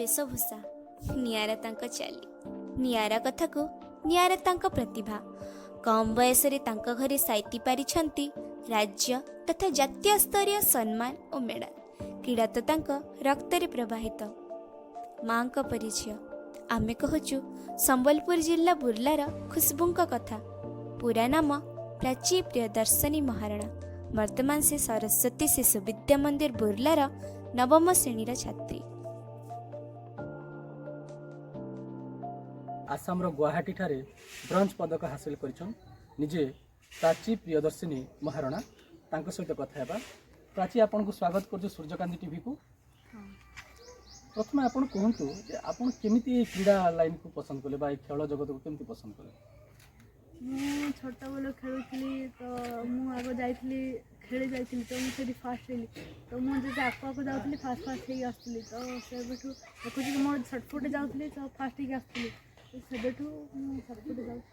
ବେଶଭୂଷା, ନିଆରା ତାଙ୍କ ଚାଲି, ନିଆରା କଥାକୁ ନିଆରା ତାଙ୍କ ପ୍ରତିଭା। କମ୍ ବୟସରେ ତାଙ୍କ ଘରେ ସାଇତି ପାରିଛନ୍ତି ରାଜ୍ୟ ତଥା ଜାତୀୟ ସ୍ତରୀୟ ସମ୍ମାନ ଓ ମେଡାଲ। କ୍ରୀଡ଼ା ତ ତାଙ୍କ ରକ୍ତରେ ପ୍ରବାହିତ। ମାଙ୍କ ପରି ଝିଅ। ଆମେ କହୁଛୁ ସମ୍ବଲପୁର ଜିଲ୍ଲା ବୁର୍ଲାର ଖୁସବୁଙ୍କ କଥା। ପୁରା ନାମ ପ୍ରାଚୀ ପ୍ରିୟଦର୍ଶିନୀ ମହାରଣା। ବର୍ତ୍ତମାନ ସେ ସରସ୍ୱତୀ ଶିଶୁ ବିଦ୍ୟା ମନ୍ଦିର ବୁର୍ଲାର ନବମ ଶ୍ରେଣୀର ଛାତ୍ରୀ। ଆସାମର ଗୁଆହାଟୀଠାରେ ବ୍ରୋଞ୍ଜ ପଦକ ହାସଲ କରିଛନ୍ତି ନିଜେ ପ୍ରାଚୀ ପ୍ରିୟଦର୍ଶିନୀ ମହାରଣା। ତାଙ୍କ ସହିତ କଥା ହେବା। ପ୍ରାଚୀ, ଆପଣଙ୍କୁ ସ୍ୱାଗତ କରୁଛୁ ସୂର୍ଯ୍ୟକାନ୍ତି ଟିଭିକୁ। ପ୍ରଥମେ ଆପଣ କୁହନ୍ତୁ ଯେ ଆପଣ କେମିତି ଏଇ କ୍ରୀଡ଼ା ଲାଇନକୁ ପସନ୍ଦ କଲେ ବା ଏଇ ଖେଳ ଜଗତକୁ କେମିତି ପସନ୍ଦ କଲେ? ମୁଁ ଛୋଟବେଳୁ ଖେଳୁଥିଲି। ତ ମୁଁ ଆଗ ଯାଇଥିଲି, ଖେଳି ଯାଇଥିଲି, ତ ମୁଁ ସେଇଠି ଫାର୍ଷ୍ଟ ହେଲି। ତ ମୁଁ ଯଦି ଆକୁ ଆକୁ ଯାଉଥିଲି, ଫାର୍ଷ୍ଟ ଫାର୍ଷ୍ଟ ହେଇକି ଆସୁଥିଲି। ତ ସେବେଠୁ ଦେଖୁଛି କି ମୋର ସଟପୁଟ୍ ଯାଉଥିଲି, ତ ଫାର୍ଷ୍ଟ ହେଇକି ଆସୁଥିଲି। ତ ସେବେଠୁ ମୁଁ ସଟପୁଟ୍ ଯାଉଛି।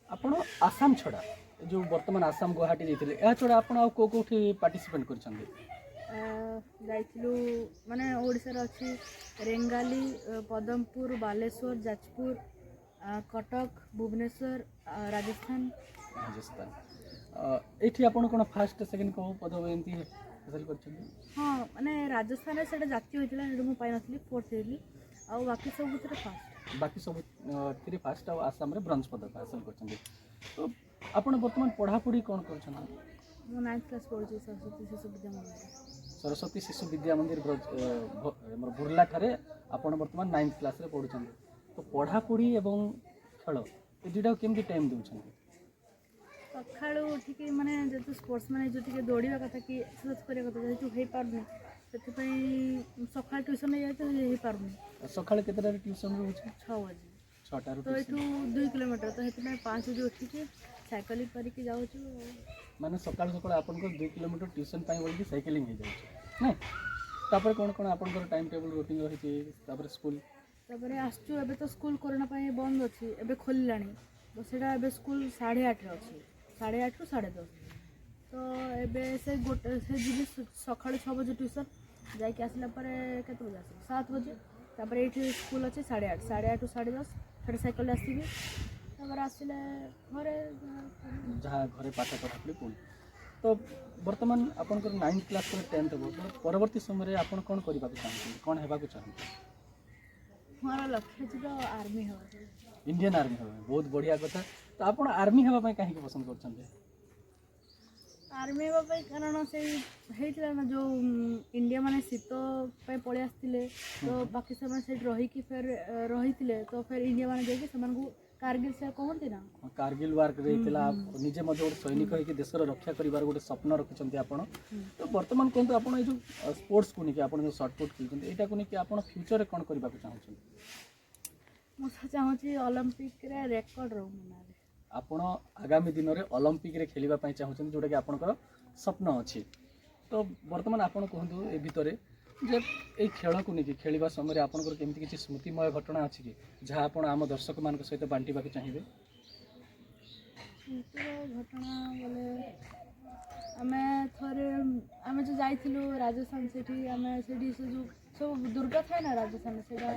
ଆପଣ ଆସାମ ଛଡ଼ା, ଯେଉଁ ବର୍ତ୍ତମାନ ଆସାମ ଗୁଆହାଟୀ ଯାଇଥିଲେ, ଏହା ଛଡ଼ା ଆପଣ ଆଉ କେଉଁ କେଉଁଠି ପାର୍ଟିସିପେଟ୍ କରିଛନ୍ତି? ଯାଇଥିଲୁ, ମାନେ ଓଡ଼ିଶାର ଅଛି ରେଙ୍ଗାଲି, ପଦମପୁର, ବାଲେଶ୍ୱର, ଯାଜପୁର, କଟକ, ଭୁବନେଶ୍ୱର, ରାଜସ୍ଥାନ। ରାଜସ୍ଥାନ। ଏଇଠି ଆପଣ କ'ଣ ଫାର୍ଷ୍ଟ, ସେକେଣ୍ଡ କେଉଁ ପଦକ ଏମିତି ହାସଲ କରିଛନ୍ତି? ହଁ, ମାନେ ରାଜସ୍ଥାନରେ ସେଇଟା ଜାତୀୟ ହୋଇଥିଲା, ସେଇଟା ମୁଁ ପାଇନଥିଲି, ଫୋର୍ଥ ହେଇଥିଲି। ଆଉ ବାକି ସବୁଥିରେ ଫାର୍ଷ୍ଟ। ବାକି ସବୁଥିରେ ଫାର୍ଷ୍ଟ ଆଉ ଆସାମରେ ବ୍ରୋଞ୍ଜ ପଦକ ହାସଲ କରିଛନ୍ତି। ତ ଆପଣ ବର୍ତ୍ତମାନ ପଢ଼ାପଢ଼ି କ'ଣ କରୁଛନ୍ତି? ମୁଁ ନାଇନ୍ଥ କ୍ଲାସ୍ ପଢ଼ୁଛି ସରସ୍ୱତୀ ଶିଶୁ ବିଦ୍ୟା ମନ୍ଦିର। ସରସ୍ୱତୀ ଶିଶୁ ବିଦ୍ୟା ମନ୍ଦିର ଆମର ବୁର୍ଲାଠାରେ ଆପଣ ବର୍ତ୍ତମାନ ନାଇନ୍ଥ କ୍ଲାସ୍ରେ ପଢ଼ୁଛନ୍ତି। ତ ପଢ଼ାପଢ଼ି ଏବଂ ଖେଳ, ଏ ଦୁଇଟାକୁ କେମିତି ଟାଇମ୍ ଦେଉଛନ୍ତି? ସକାଳୁ ଉଠିକି, ମାନେ ଯେହେତୁ ସ୍ପୋର୍ଟସ୍, ମାନେ ଯେଉଁ ଟିକେ ଦୌଡ଼ିବା କଥା କି ଏକ୍ସରସାଇଜ୍ କରିବା କଥା, ଯେହେତୁ ହେଇପାରୁନି, ସେଥିପାଇଁ ସକାଳେ ଟ୍ୟୁସନ୍ ହେଇଯାଉଛି, ହେଇପାରୁନି। ସକାଳେ କେତେଟାରେ ଟ୍ୟୁସନ୍ ରହୁଛି? 6 ବଜେ। 6ଟାରୁ? ତ ଏଠୁ 2 କିଲୋମିଟର, ତ ସେଥିପାଇଁ 5 ବଜେ ଉଠିକି ସାଇକେଲିଂ କରିକି ଯାଉଛୁ। ମାନେ ସକାଳୁ ସକାଳୁ ଆପଣଙ୍କର 2 କିଲୋମିଟର ଟ୍ୟୁସନ୍ ପାଇଁ ବୋଲିକି ସାଇକେଲିଂ ହେଇଯାଉଛି, ନାଇଁ? ତାପରେ କ'ଣ କ'ଣ ଆପଣଙ୍କର ଟାଇମ୍ ଟେବୁଲ୍ ରୁଟିନ୍ ରହିଛି? ତାପରେ ସ୍କୁଲ? ତାପରେ ଆସୁଛୁ। ଏବେ ତ ସ୍କୁଲ କରୋନା ପାଇଁ ବନ୍ଦ ଅଛି, ଏବେ ଖୋଲିଲାଣି। ତ ସେଇଟା ଏବେ ସ୍କୁଲ 8:30ରେ ଅଛି, 8:30ରୁ 10:30। ତ ଏବେ ସେ ଗୋଟେ ସେ ଯିବି ସକାଳୁ 6 ବଜେ ଟ୍ୟୁସନ୍ ଯାଇକି ଆସିଲା ପରେ କେତେ ବଜେ ଆସିବି? 7 ବଜେ। ତାପରେ ଏଇଠି ସ୍କୁଲ ଅଛି 8:30, 8:30ରୁ 10:30, ସେଠି ସାଇକେଲରେ ଆସିବି। ତାପରେ ଆସିଲେ ଘରେ ଯାହା ଘରେ ପାଠ ପଢ଼ାପଢ଼ି ପୁଣି। ତ ବର୍ତ୍ତମାନ ଆପଣଙ୍କର ନାଇନ୍ଥ କ୍ଲାସ୍ ପରେ ଟେନ୍ଥ ହେବ। ତ ପରବର୍ତ୍ତୀ ସମୟରେ ଆପଣ କ'ଣ କରିବାକୁ ଚାହୁଁଛନ୍ତି, କ'ଣ ହେବାକୁ ଚାହୁଁଛନ୍ତି? ମୋର ଲକ୍ଷ୍ୟ ଅଛି ତ ଆର୍ମି ହେବା। ଇଣ୍ଡିଆନ୍ ଆର୍ମି ହେବା ପାଇଁ, ବହୁତ ବଢ଼ିଆ କଥା। ତ ଆପଣ ଆର୍ମି ହେବା ପାଇଁ କାହିଁକି ପସନ୍ଦ କରୁଛନ୍ତି? ଆର୍ମି ହେବା ପାଇଁ କାରଣ ସେଇ ହେଇଥିଲା ନା, ଯେଉଁ ଇଣ୍ଡିଆ ମାନେ ଶୀତ ପାଇଁ ପଳେଇ ଆସିଥିଲେ, ତ ପାକିସ୍ତାନ ମାନେ ସେଇଠି ରହିକି ଫେର ରହିଥିଲେ। ତ ଫେର ଇଣ୍ଡିଆ ମାନେ ଯାଇକି ସେମାନଙ୍କୁ କାର୍ଗିଲ ସେ କହନ୍ତି ନା। କାର୍ଗିଲ ୱାର୍କରେ ହେଇଥିଲା। ନିଜେ ମଧ୍ୟ ଗୋଟେ ସୈନିକ ହେଇକି ଦେଶର ରକ୍ଷା କରିବାର ଗୋଟେ ସ୍ୱପ୍ନ ରଖିଛନ୍ତି ଆପଣ। ତ ବର୍ତ୍ତମାନ କୁହନ୍ତୁ, ଆପଣ ଏଇ ଯେଉଁ ସ୍ପୋର୍ଟସକୁ ନେଇକି, ଆପଣ ଯେଉଁ ସଟପୁଟ୍ ଖେଳୁଛନ୍ତି, ଏଇଟାକୁ ନେଇକି ଆପଣ ଫ୍ୟୁଚରରେ କ'ଣ କରିବାକୁ ଚାହୁଁଛନ୍ତି? ମୁଁ ତ ଚାହୁଁଛି ଅଲମ୍ପିକରେ ରେକର୍ଡ଼ ରହୁ ମୋ ନାଁରେ। ଆପଣ ଆଗାମୀ ଦିନରେ ଅଲମ୍ପିକରେ ଖେଳିବା ପାଇଁ ଚାହୁଁଛନ୍ତି, ଯେଉଁଟାକି ଆପଣଙ୍କର ସ୍ୱପ୍ନ ଅଛି। ତ ବର୍ତ୍ତମାନ ଆପଣ କୁହନ୍ତୁ ଏ ଭିତରେ ଯେ ଏଇ ଖେଳକୁ ନେଇକି ଖେଳିବା ସମୟରେ ଆପଣଙ୍କର କେମିତି କିଛି ସ୍ମୃତିମୟ ଘଟଣା ଅଛି କି, ଯାହା ଆପଣ ଆମ ଦର୍ଶକମାନଙ୍କ ସହିତ ବାଣ୍ଟିବାକୁ ଚାହିଁବେ? ସ୍ମୃତିର ଘଟଣା ବୋଲେ ଆମେ ଥରେ ଆମେ ଯେଉଁ ଯାଇଥିଲୁ ରାଜସ୍ଥାନ, ସେଠି ଆମେ ସେଠି ସେ ଯେଉଁ ସବୁ ଦୁର୍ଗା ଥାଏ ନା ରାଜସ୍ଥାନରେ, ସେଇଟା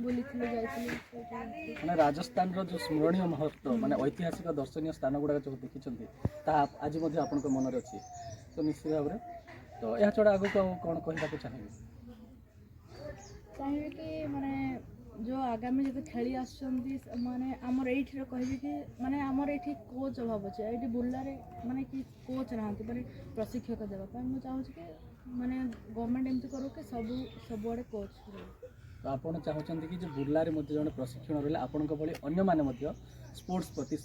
ବୁଲିଥିଲୁ, ଯାଇଥିଲୁ ସେଇଠି। ମାନେ ରାଜସ୍ଥାନର ଯେଉଁ ସ୍ମରଣୀୟ ମୁହୂର୍ତ୍ତ, ମାନେ ଐତିହାସିକ ଦର୍ଶନୀୟ ସ୍ଥାନ ଗୁଡ଼ାକ ଯେଉଁ ଦେଖିଛନ୍ତି, ତାହା ଆଜି ମଧ୍ୟ ଆପଣଙ୍କ ମନରେ ଅଛି। ତ ନିଶ୍ଚିତ ଭାବରେ। ତ ଏହା ଛଡ଼ା ଆଗକୁ ଆଉ କ'ଣ କହିବାକୁ ଚାହିଁବେ? ଚାହିଁବି କି ମାନେ ଯେଉଁ ଆଗାମୀ ଯେତେ ଖେଳି ଆସୁଛନ୍ତି, ମାନେ ଆମର ଏଇଠିର କହିବି କି ମାନେ ଆମର ଏଇଠି କୋଚ୍ ଅଭାବ ଅଛି। ଏଇଠି ବୁର୍ଲାରେ ମାନେ କି କୋଚ୍ ନାହାନ୍ତି, ମାନେ ପ୍ରଶିକ୍ଷକ ଦେବା ପାଇଁ। ମୁଁ ଚାହୁଁଛି କି ମାନେ ଗଭର୍ଣ୍ଣମେଣ୍ଟ ଏମିତି କରୁ କି ସବୁଆଡ଼େ କୋଚ୍ ରହୁ। ତ ଆପଣ ଚାହୁଁଛନ୍ତି କି ଯେ ବୁର୍ଲାରେ ମଧ୍ୟ ଜଣେ ପ୍ରଶିକ୍ଷଣ ରହିଲେ ଆପଣଙ୍କ ଭଳି ଅନ୍ୟମାନେ ମଧ୍ୟ ସ୍ପୋର୍ଟସ୍ ପ୍ରତି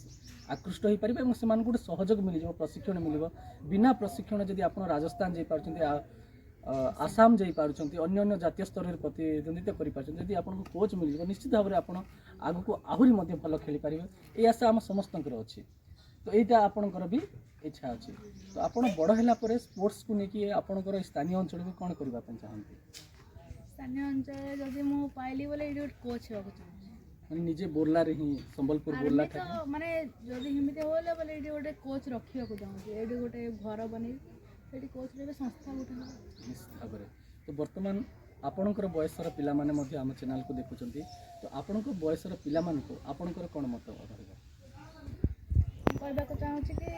ଆକୃଷ୍ଟ ହୋଇପାରିବେ ଏବଂ ସେମାନଙ୍କୁ ଗୋଟେ ସହଯୋଗ ମିଳିଯିବ, ପ୍ରଶିକ୍ଷଣ ମିଳିବ। ବିନା ପ୍ରଶିକ୍ଷଣ ଯଦି ଆପଣ ରାଜସ୍ଥାନ ଯାଇପାରୁଛନ୍ତି, ଆସାମ ଯାଇପାରୁଛନ୍ତି, ଅନ୍ୟ ଅନ୍ୟ ଜାତୀୟ ସ୍ତରରେ ପ୍ରତିଦ୍ୱନ୍ଦିତା କରିପାରୁଛନ୍ତି, ଯଦି ଆପଣଙ୍କୁ କୋଚ୍ ମିଳିଯିବ, ନିଶ୍ଚିତ ଭାବରେ ଆପଣ ଆଗକୁ ଆହୁରି ମଧ୍ୟ ଭଲ ଖେଳିପାରିବେ। ଏଇ ଆଶା ଆମ ସମସ୍ତଙ୍କର ଅଛି। ତ ଏଇଟା ଆପଣଙ୍କର ବି ଇଚ୍ଛା ଅଛି। ତ ଆପଣ ବଡ଼ ହେଲା ପରେ ସ୍ପୋର୍ଟସକୁ ନେଇକି ଆପଣଙ୍କର ଏଇ ସ୍ଥାନୀୟ ଅଞ୍ଚଳକୁ କ'ଣ କରିବା ପାଇଁ ଚାହାନ୍ତି? ସ୍ଥାନୀୟ ଅଞ୍ଚଳରେ ଯଦି ମୁଁ ପାଇଲି ବୋଲେ ଏଇଠି ଗୋଟେ କୋଚ୍ ହେବାକୁ ଚାହୁଁଛି। ମାନେ ନିଜେ ବୁର୍ଲାରେ ହିଁ, ସମ୍ବଲପୁର ବୁର୍ଲା ଆର୍ମି ତ ମାନେ ଯଦି ଏମିତି ହେଲେ ବୋଲେ ଏଇଠି ଗୋଟେ କୋଚ୍ ରଖିବାକୁ ଚାହୁଁଛି। ଏଇଠି ଗୋଟେ ଘର ବନେଇକି ସେଠି କୋଚ୍ ରହିବେ, ସଂସ୍ଥା ଗୋଟେ ହେବ। ନିଶ୍ଚିତ ଭାବରେ। ତ ବର୍ତ୍ତମାନ ଆପଣଙ୍କର ବୟସର ପିଲାମାନେ ମଧ୍ୟ ଆମ ଚ୍ୟାନେଲକୁ ଦେଖୁଛନ୍ତି, ତ ଆପଣଙ୍କ ବୟସର ପିଲାମାନଙ୍କୁ ଆପଣଙ୍କର କ'ଣ ମତ ରହିବ? କହିବାକୁ ଚାହୁଁଛି କି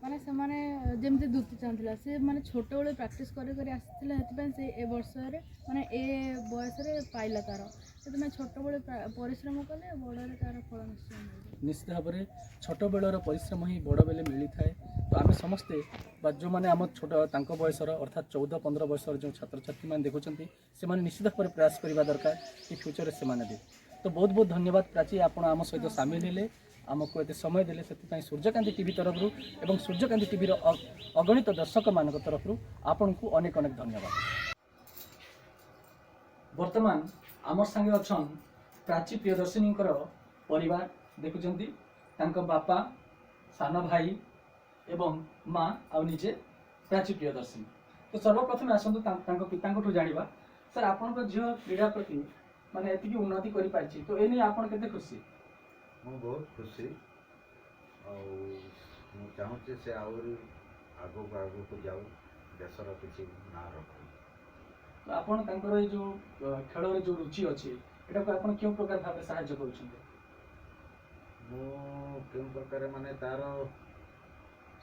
ମାନେ ସେମାନେ ଯେମିତି ଦୁତି ଚାହୁଁଥିଲା, ସେ ମାନେ ଛୋଟବେଳେ ପ୍ରାକ୍ଟିସ୍ କରି କରି ଆସିଥିଲା, ସେଥିପାଇଁ ସେ ଏ ବର୍ଷରେ ମାନେ ଏ ବୟସରେ ପାଇଲା ତାର। ସେଥିପାଇଁ ଛୋଟବେଳେ ପରିଶ୍ରମ କଲେ ବଡ଼ରେ ତାର ଫଳ ନିଶ୍ଚୟ ମିଳିବ। ନିଶ୍ଚିତ ଭାବରେ ଛୋଟବେଳର ପରିଶ୍ରମ ହିଁ ବଡ଼ ବେଳେ ମିଳିଥାଏ। ତ ଆମେ ସମସ୍ତେ ବା ଯେଉଁମାନେ ଆମ ଛୋଟ ତାଙ୍କ ବୟସର, ଅର୍ଥାତ୍ 14-15 ବୟସର ଯେଉଁ ଛାତ୍ରଛାତ୍ରୀମାନେ ଦେଖୁଛନ୍ତି, ସେମାନେ ନିଶ୍ଚିତ ଭାବରେ ପ୍ରୟାସ କରିବା ଦରକାର କି ଫ୍ୟୁଚରରେ ସେମାନେ ବି। ତ ବହୁତ ବହୁତ ଧନ୍ୟବାଦ ପ୍ରାଚୀ, ଆପଣ ଆମ ସହିତ ସାମିଲ ହେଲେ, ଆମକୁ ଏତେ ସମୟ ଦେଲେ, ସେଥିପାଇଁ ସୂର୍ଯ୍ୟକାନ୍ତି ଟିଭି ତରଫରୁ ଏବଂ ସୂର୍ଯ୍ୟକାନ୍ତି ଟିଭିର ଅଗଣିତ ଦର୍ଶକମାନଙ୍କ ତରଫରୁ ଆପଣଙ୍କୁ ଅନେକ ଅନେକ ଧନ୍ୟବାଦ। ବର୍ତ୍ତମାନ ଆମର ସାଙ୍ଗେ ଅଛନ୍ ପ୍ରାଚୀ ପ୍ରିୟଦର୍ଶିନୀଙ୍କର ପରିବାର। ଦେଖୁଛନ୍ତି ତାଙ୍କ ବାପା, ସାନ ଭାଇ ଏବଂ ମା ଆଉ ନିଜେ ପ୍ରାଚୀ ପ୍ରିୟଦର୍ଶିନୀ। ତ ସର୍ବପ୍ରଥମେ ଆସନ୍ତୁ ତାଙ୍କ ପିତାଙ୍କଠୁ ଜାଣିବା। ସାର୍, ଆପଣଙ୍କ ଝିଅ କ୍ରୀଡ଼ା ପ୍ରତି ମାନେ ଏତିକି ଉନ୍ନତି କରିପାରିଛି, ତ ଏ ନେଇ ଆପଣ କେତେ ଖୁସି? ମୁଁ ବହୁତ ଖୁସି ଆଉ ମୁଁ ଚାହୁଁଛି ସେ ଆହୁରି ଆଗକୁ ଆଗକୁ ଯାଉ, ଦେଶର କିଛି ନାଁ ରଖୁ। ତ ଆପଣ ତାଙ୍କର ଏଇ ଯୋଉ ଖେଳରେ ଯୋଉ ରୁଚି ଅଛି, ଏଟାକୁ ଆପଣ କେଉଁ ପ୍ରକାର ଭାବରେ ସାହାଯ୍ୟ କରୁଛନ୍ତି? ମୁଁ କେଉଁ ପ୍ରକାର ମାନେ ତାର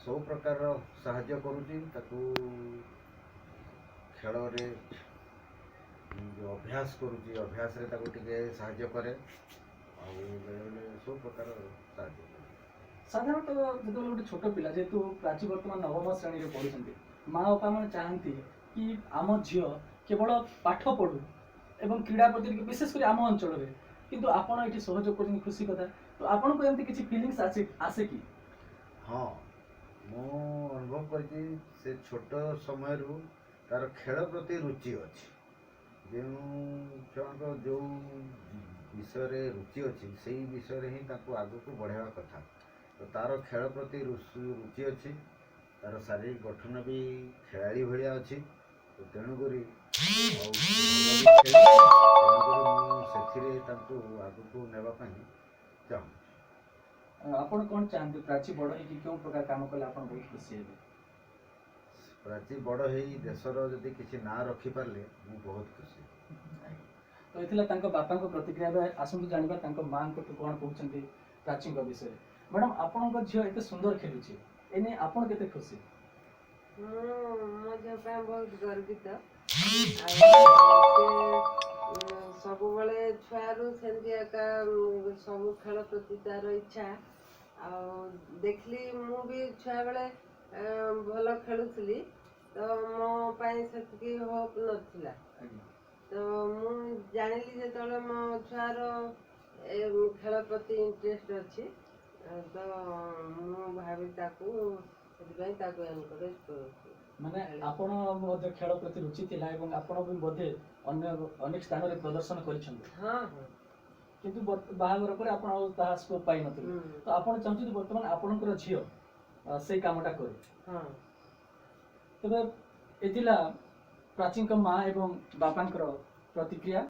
ସବୁ ପ୍ରକାରର ସାହାଯ୍ୟ କରୁଛି। ତାକୁ ଖେଳରେ ଯେଉଁ ଅଭ୍ୟାସ କରୁଛି, ଅଭ୍ୟାସରେ ତାକୁ ଟିକେ ସାହାଯ୍ୟ କରେ ଆଉ ବେଳେବେଳେ ସବୁ ପ୍ରକାର ସାହାଯ୍ୟ କରେ। ସାଧାରଣତଃ ଯେତେବେଳେ ଗୋଟେ ଛୋଟ ପିଲା, ଯେହେତୁ ପ୍ରାଚୀ ବର୍ତ୍ତମାନ ନବମ ଶ୍ରେଣୀରେ ପଢୁଛନ୍ତି, ମା ବାପା ମାନେ ଚାହାନ୍ତି କି ଆମ ଝିଅ କେବଳ ପାଠ ପଢୁ ଏବଂ କ୍ରୀଡ଼ା ପ୍ରତି ଟିକେ, ବିଶେଷ କରି ଆମ ଅଞ୍ଚଳରେ। କିନ୍ତୁ ଆପଣ ଏଠି ସହଯୋଗ କରୁଛନ୍ତି, ଖୁସି କଥା। ତ ଆପଣଙ୍କୁ ଏମିତି କିଛି ଫିଲିଙ୍ଗସ୍ ଆସେ ଆସେ କି? ହଁ, ମୁଁ ଅନୁଭବ କରିଛି, ସେ ଛୋଟ ସମୟରୁ ତାର ଖେଳ ପ୍ରତି ରୁଚି ଅଛି। ଯେଉଁ ଛୁଆଙ୍କ ଯେଉଁ ବିଷୟରେ ରୁଚି ଅଛି, ସେଇ ବିଷୟରେ ହିଁ ତାକୁ ଆଗକୁ ବଢ଼ାଇବା କଥା। ତ ତାର ଖେଳ ପ୍ରତି ରୁଚି ଅଛି, ତାର ଶାରୀରିକ ଗଠନ ବି ଖେଳାଳି ଭଳିଆ ଅଛି, ତ ତେଣୁକରି ଆଉ ଭଲ ବି ଖେଳେ, ତେଣୁକରି ମୁଁ ସେଥିରେ ତାଙ୍କୁ ଆଗକୁ ନେବା ପାଇଁ ଚାହୁଁଛି। ଆପଣ କ'ଣ ଚାହାନ୍ତି, ପ୍ରାଚୀ ବଡ଼ ହେଇକି କେଉଁ ପ୍ରକାର କାମ କଲେ ଆପଣ ବହୁତ ଖୁସି ହେବେ? ପ୍ରାଚୀ ବଡ଼ ହେଇ ଦେଶର ଯଦି କିଛି ନାଁ ରଖିପାରିଲେ ମୁଁ ବହୁତ ଖୁସି। ତ ଏ ଥିଲା ତାଙ୍କ ବାପାଙ୍କ ପ୍ରତିକ୍ରିୟା। ଏବେ ଆସନ୍ତୁ ଜାଣିବା ତାଙ୍କ ମାଆଙ୍କଠୁ କ'ଣ କହୁଛନ୍ତି ପ୍ରାଚୀଙ୍କ ବିଷୟରେ। ମ୍ୟାଡ଼ାମ, ଆପଣଙ୍କ ଝିଅ ଏତେ ସୁନ୍ଦର ଖେଳୁଛି, ଏ ନେଇ ଆପଣ କେତେ ଖୁସି? ମୁଁ ମୋ ଝିଅ ପାଇଁ ବହୁତ ଗର୍ବିତ। ଆଉ ସେ ସବୁବେଳେ ଛୁଆରୁ ସେମିତି ଏକା ସବୁ ଖେଳ ପ୍ରତି ତାର ଇଚ୍ଛା। ଆଉ ଦେଖିଲି ମୁଁ ବି ଛୁଆବେଳେ ଭଲ ଖେଳୁଥିଲି, ତ ମୋ ପାଇଁ ସେତିକି ହୋପ୍ ନଥିଲା। ତ ମୁଁ ଜାଣିଲି ଯେତେବେଳେ ମୋ ଛୁଆର ଏ ଖେଳ ପ୍ରତି ଇଣ୍ଟରେଷ୍ଟ ଅଛି, ତ ମୁଁ ଭାବି ତାକୁ ସେଥିପାଇଁ ତାକୁ ଏନକରେଜ୍ କରୁଛି। ମାନେ ଆପଣ ମଧ୍ୟ ଖେଳ ପ୍ରତି ରୁଚି ଥିଲା ଏବଂ ଆପଣ ବି ବୋଧେ ଅନ୍ୟ ଅନେକ ସ୍ଥାନରେ ପ୍ରଦର୍ଶନ କରିଛନ୍ତି? ହଁ। କିନ୍ତୁ ବାହାଘର ପରେ ଆପଣ ଆଉ ତାହା ସ୍କୋପ୍ ପାଇନଥିଲେ। ତ ଆପଣ ଚାହୁଁଛନ୍ତି ବର୍ତ୍ତମାନ ଆପଣଙ୍କର ଝିଅ ସେଇ କାମଟା କରୁ? ହଁ। ତେବେ ଏ ଥିଲା ପ୍ରାଚୀଙ୍କ ମା ଏବଂ ବାପାଙ୍କର ପ୍ରତିକ୍ରିୟା।